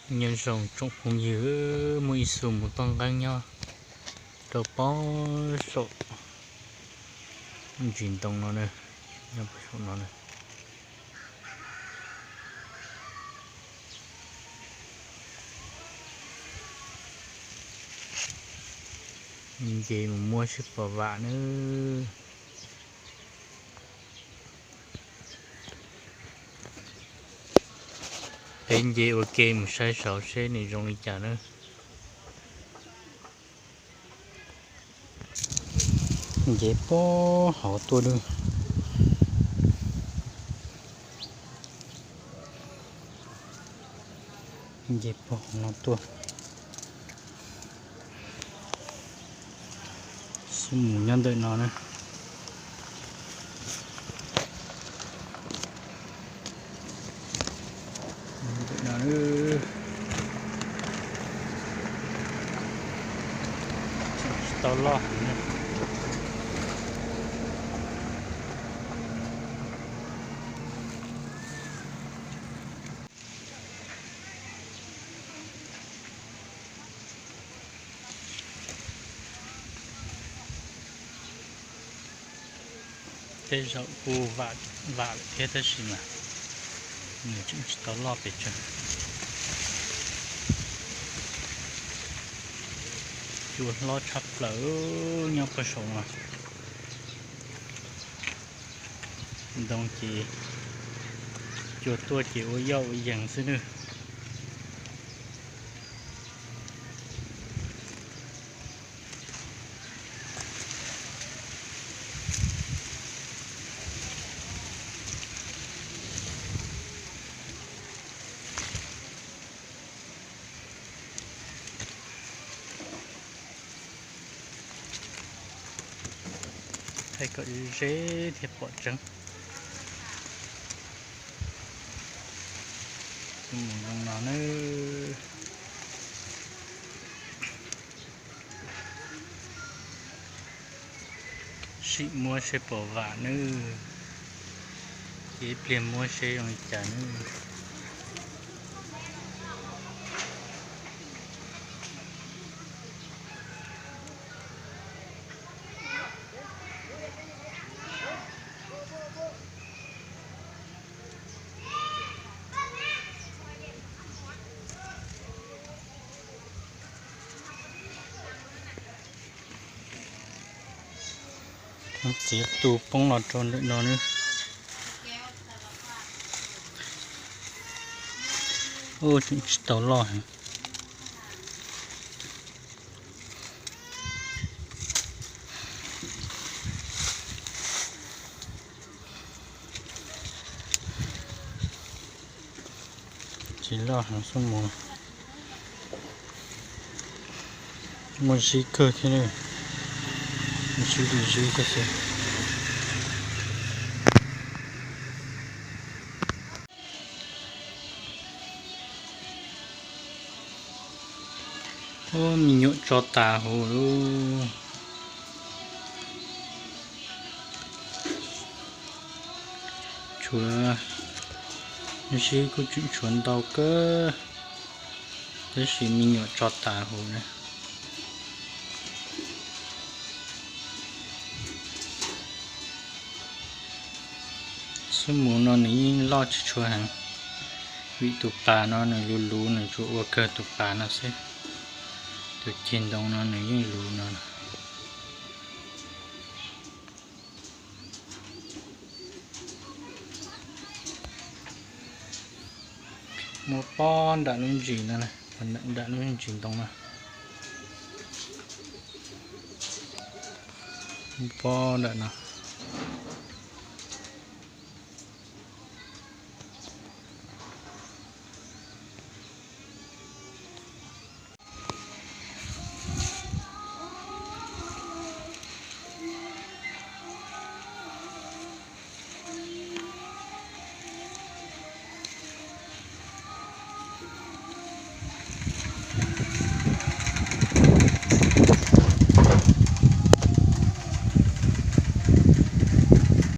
Nyob zoo tsoom phooj ywg, muaj ib xu mus toj nqeeb nyob rau pob saum ntsis ntoo no na, nyob pob saum no na. Nce mus muab seb puas vam na. Peb nce ua ke mus saib saud seb nws zoo li cas na. Nce puag hauv tuaj na. Nce puag hauv no tuaj. Xub mus nyob ntawm no na. Ntawm no, tsis tau loj heev na. Tej zaum kuj vam lawm thiab tab sis mas nws tseem tsis tau loj pes tsawg. Cua hlob tshaj plaws nyob puag saum no. Ntoo ces cua tuaj ces ua yoj ua yees xwb nawb. Thaij kom ze thiaj pom tseeb. Mus zoo no nawb. Sim muab seb puas vam nawb. Ces ib pliag muab seb zoo li cas nawb. Txiav tu poob los rau ntawm no nawb. Ub, tseem tsis tau loj heev. Tsis loj heev xwb mas. Muaj zib kawg thiab, muaj zib li zib kawg xwb. Ub, me nyuam tso tas huv lawm. Tshuav, zib kuj tseem tshuav ntau kawg, tab sis me nyuam tso tas huv na. Xub mus no nws yeej loj tsis tshua heev, vim tus pas no nws luv luv, nws tsuas ua kawg tus pas no xwb. Tus ceg ntoo no nws yeej luv no. Muaj pob nram lub ntsis no, nram lub ntsis ntoo no. Muaj pob nram no.